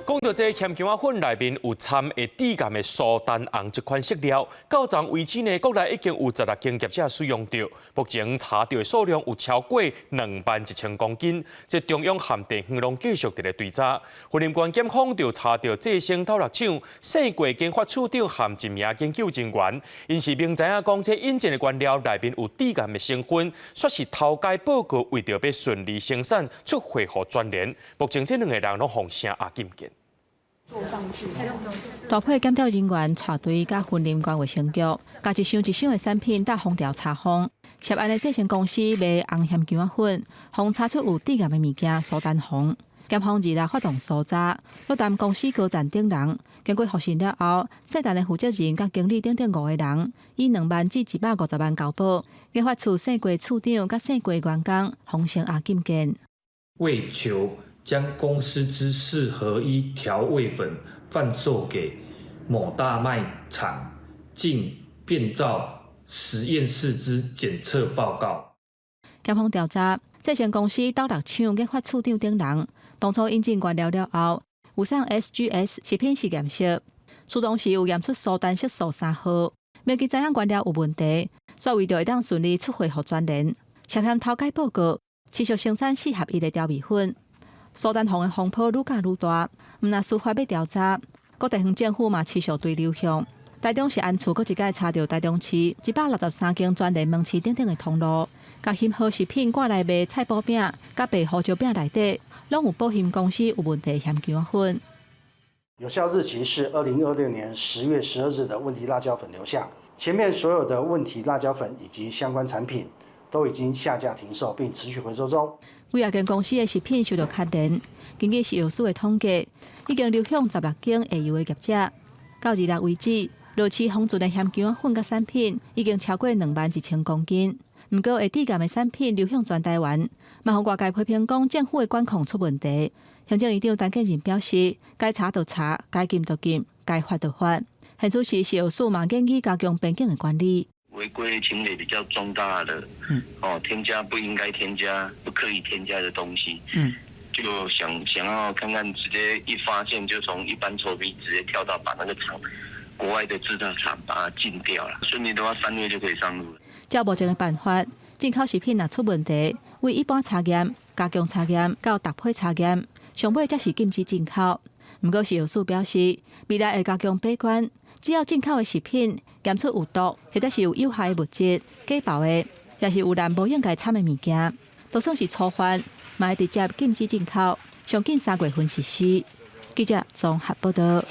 講到這薟薑仔粉內面有摻會致癌的蘇丹紅這款色料，到昨為止呢，國內已經有16間業者使用著，目前查著的數量有超過21,000公斤。這中央和地方攏繼續佇咧追查。雲林縣檢方就查著濟生豆六廠姓郭研發處長和一名研究人員，𪜶是明知影講這引進的原料內面有致癌的成分，煞是偷改報告，為著欲順利生產出貨予全聯。目前這兩個人攏予聲押禁見。大批檢調人員帶隊佮雲林縣衛生局，共一箱一箱的產品搭封條查封。涉案的濟生公司賣紅薟薑仔粉，予查出有致癌的物件蘇丹紅。檢方二日發動搜查，約談公司高層等人。經過複審了後，祭壇的負責人佮經理等等五個人，以2萬至150萬交保。研發處姓郭處長佮姓郭員工，予聲押禁見。為求將公司之四合一調味粉販售給某大賣場，竟變造實驗室之檢測報告。檢方調查，濟生公司斗六廠研發處長等人，當初引進原料了後，有送 SGS 食品實驗室，出當時有驗出蘇丹色素3號，明知知影原料有問題，煞為著會當順利出貨予全聯，涉嫌偷改報告，持續生產四合一的調味粉。蘇丹紅的風波愈攪愈大，毋但司法欲調查，各地方政府嘛持續追流向。台中食安處閣一擺查著台中市163間全聯門市等等的通路，共鑫豪食品掛來賣菜脯餅、佮白胡椒餅內底，攏有寶鑫公司有問題薟薑粉。有效日期是2026年10月12日的問題辣椒粉留下，前面所有的問題辣椒粉以及相關產品都已經下架停售，並持續回收中。幾若間公司的食品受到牽連，根據食藥署的統計，已經流向16間下游的業者。到二日為止，落市封存的薟薑粉佮產品已經超過21,000公斤。毋過會致癌的產品流向全台灣，嘛予外界批評講政府的管控出問題。行政院長陳建仁表示，該查就查，該禁就禁，該罰就罰。現此時食藥署嘛建議加強邊境的管理。違規情節比較重大的，哦，添加不應該添加、不可以添加的東西，就想想要看看，直接一發現就從一般臭屁直接跳到把那個廠，國外的製造廠把它禁掉了，順利的話3月就可以上路了。照目前的辦法，進口食品若出問題，為一般查驗、加強查驗到逐批查驗，上尾才是禁止進口。毋過食藥署表示，未來會加強把關，只要進口的食品檢出有毒，或者是有有害的物質、假包的，抑是有濫無應該摻的物件，都算是初犯，嘛會直接禁止進口，上緊3月份實施。記者綜合報道。